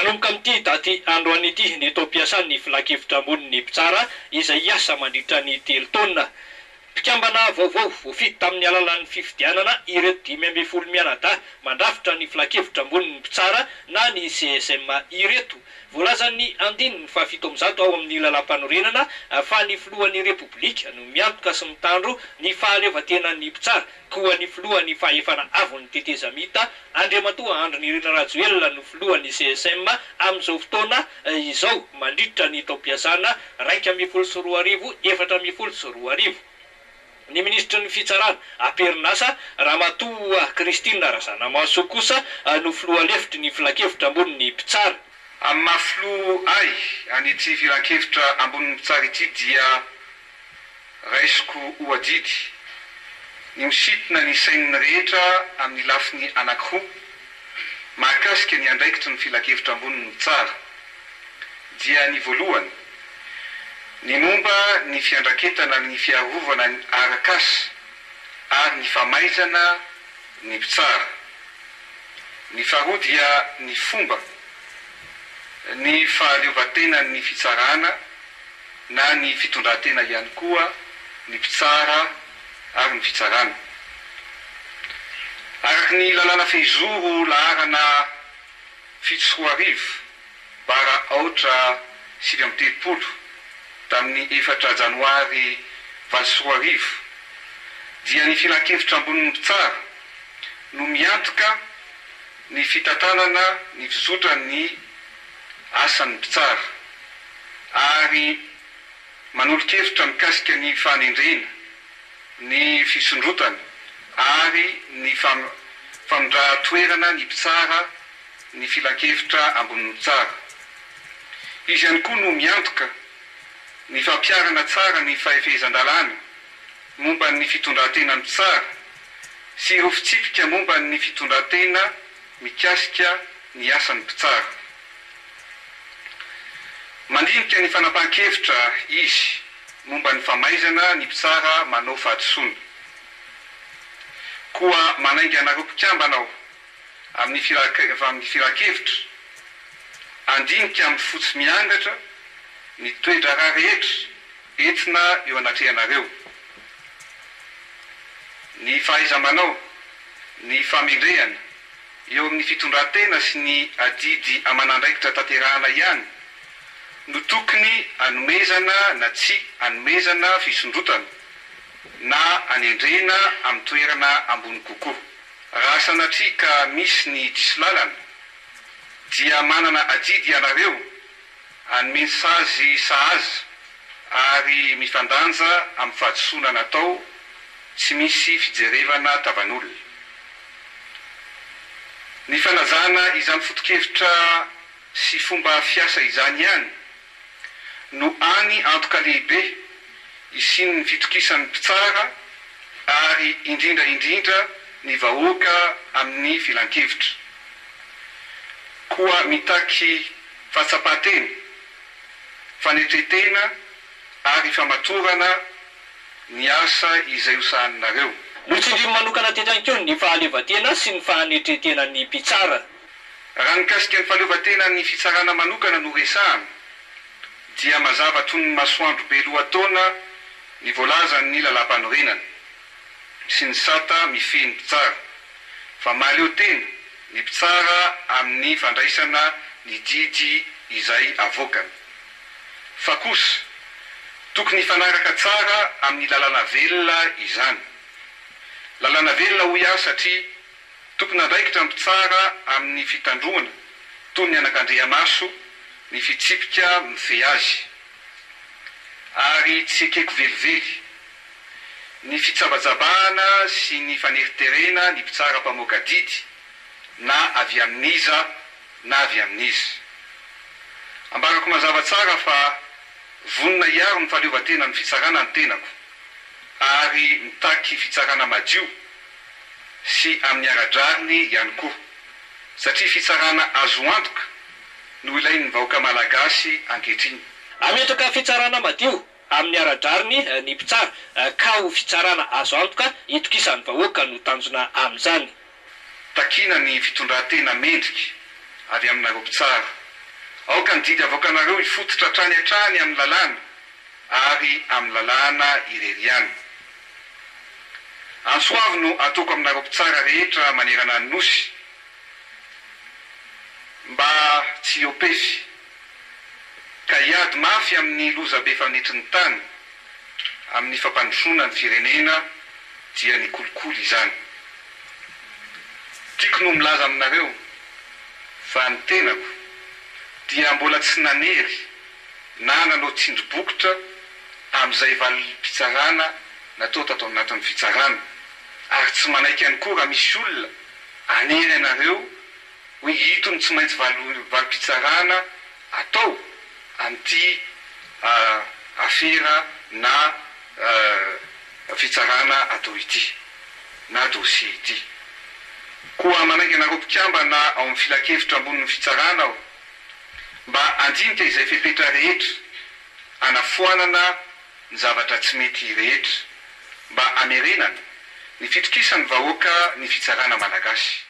Manomboka amin'ity daty androany ity ny taom-piasan'ny Filankevitra ambonin'ny mpitsara izay hiasa mandritra ny telo taona. Mpikambana vaovao voafidy tamin'ny alalan'ny fifidianana ireto 15 mianadahy mandrafitra ny Filankevitra ambonin'ny mpitsara na ny CSM ireto. Voalazan'ny andininy faha-107 ao amin'ny lalàmpanorenana fa ny filohan'ny Repoblika no miantoka sy mitandro ny fahaleovantenan'ny mpitsara Koa ny filohan'ny fahefana avon'ny tetezamita, Andriamatoa Andry Nirina Rajoelina no filohan'ny CSM amin'izao fotoana izao mandritra ny taom-piasana 2011, 2014. Ny minisitry ny Fitsarana am-perinasa, Ramatoa Christine Razanamahasoa kosa no filoha lefitry ny filankevitra ambonin'ny mpitsara. Amin'ny maha filoha ahy an'ity filankevitra ambonin'ny mpitsara ity dia Raisiko ho adidy ny misintona ny sain'ny rehetra amin'ny lafiny anankiroa mahakasika ny andraikitry ny Filankevitra Ambonin'ny Mpitsara, dia ny voalohany, ny momba ny fiandraketana ny fiarovana ny arak'asa ary ny famaizana ny mpitsara. Ny faharoa dia ny fomba ny fahaleovantenan'ny fitsarana na ny fitondran-tena ihany koa ny mpitsara ary ny fitsarana. Araka ny lalàna fehizoro laharana 2007 bara aotra 39 tamin'ny efatra janoary 2008 dia ny Filankevitra ambonin'ny mpitsara no miantoka ny fitantanana ny fizotran'ny asan'ny mpitsara ary manolo-kevitra mikasika ny fanendrena, ny fisondrotana ary ny famindran-toerana ny mpitsara ny Filankevitra ambonin'ny mpitsara. Izy ihany koa no miantoka ny fampiharana tsara ny fahefehezan-dalàna momba ny fitondran-tenan'ny mpitsara sy ireo fitsipika momba ny fitondran-tena mikasika ny asan'ny mpitsara. Mandinika ny fanapahan-kevitra izy momba ny famaizana ny mpitsara manao fahadisoana. Koa manainga anareo mpikambana aho amin'ny filan-kevitra handinika amin'ny fo tsy miangatra ny toe-draharaha rehetra entina eo anatrehanareo. Ny fahaiza-manao, ny fahamendrehana, eo amin'ny fitondran-tena sy ny adidy aman'andraikitra tanterahana ihany no tokony hanomezana na tsy hanomezana fisondrotana na hanendrena amin'ny toerana ambony kokoa. Raha sanatria ka misy ny diso lalana dia manana adidy ianareo hanome ny sazy sahaza ary mifandanja amin'ny fahadisoana natao tsy misy fijerevana tavan'olona. Ny fanajana izany foto-kevitra sy fomba fiasa izany ihany no hany antoka lehibe hisian'ny fitokisan'ny mpitsara ary indrindra indrindra ny vahoaka amin'ny filankevitra. Koa mitaky fahatsapan-tena, fanetren-tena ary famatorana ny asa izay ho sahaninareo. Notsindriny manokana teto ihany koa ny fahaleovantena sy ny fanetren-tenan'ny mpitsara. Raha ny mikasika ny fahaleovantenan'ny fitsarana manokana no resahana dia mazava toy ny masoandro be lohataona ny voalazan'ny lalàmpanorenana sy ny sata mifehy ny mpitsara fa mahaleo tena ny mpitsara amin'ny fandraisana ny didy izay avoakany. Fa kosa, tokony hifanaraka tsara amin'ny lalàna velona izany. Lalàna velona hoy aho satria tompon'andraikitra ny mpitsara amin'ny fitandroana toy ny anakandriamaso ny fitsipika mifehy azy. Ary tsy ekeko velively ny fitsabajabahana sy ny faneriterena ny mpitsara mpamoaka didy na avy amin'iza na avy amin'iza. Ambarako mazava tsara fa vonona hiaro ny fahaleovantenan'ny fitsarana ny tenako ary mitaky fitsarana madio sy amin'ny ara-drariny ihany koa satria fitsarana azo antoka no ilain'ny vahoaka Malagasy ankehitriny. Hametraka fitsarana madio amin'ny ara-drariny ny mpitsara ka ho fitsarana azo antoka itokisan'ny vahoaka no tanjona amin'izany. Takiana ny fitondran-tena mendrika avy aminareo mpitsara. Aoka ny didy avoakanareo hifototra hatrany hatrany amin'ny lalàna ary amin'ny lalàna irery ihany. Antso avo no ataoko aminareo mpitsara rehetra manerana ny Nosy mba tsy hiopefy ka hiady mafy amin'ny lozabe fanetry ny tany amin'ny fampandrosoana ny firenena dia ny kolikoly izany. Tiako no milaza aminareo fa ny tenako dia mbola tsy nanery na nanao tsindry bokotra amin'izay valim-pitsarana natao tato anatin'ny fitsarana ary tsy manaiky ihany koa raha misy olona hanery anareo hoe ito no tsy maintsy valim-pitsarana atao amin'ity afera na fitsarana atao ity na dossier ity. Koa manainga anareo mpikambana ao amin'ny Filankevitra ambonin'ny fitsarana aho mba handinika izay fepetra rehetra hanafoanana ny zavatra tsy mety rehetra mba hamerenana ny fitokisan'ny vahoaka ny fitsarana malagasy.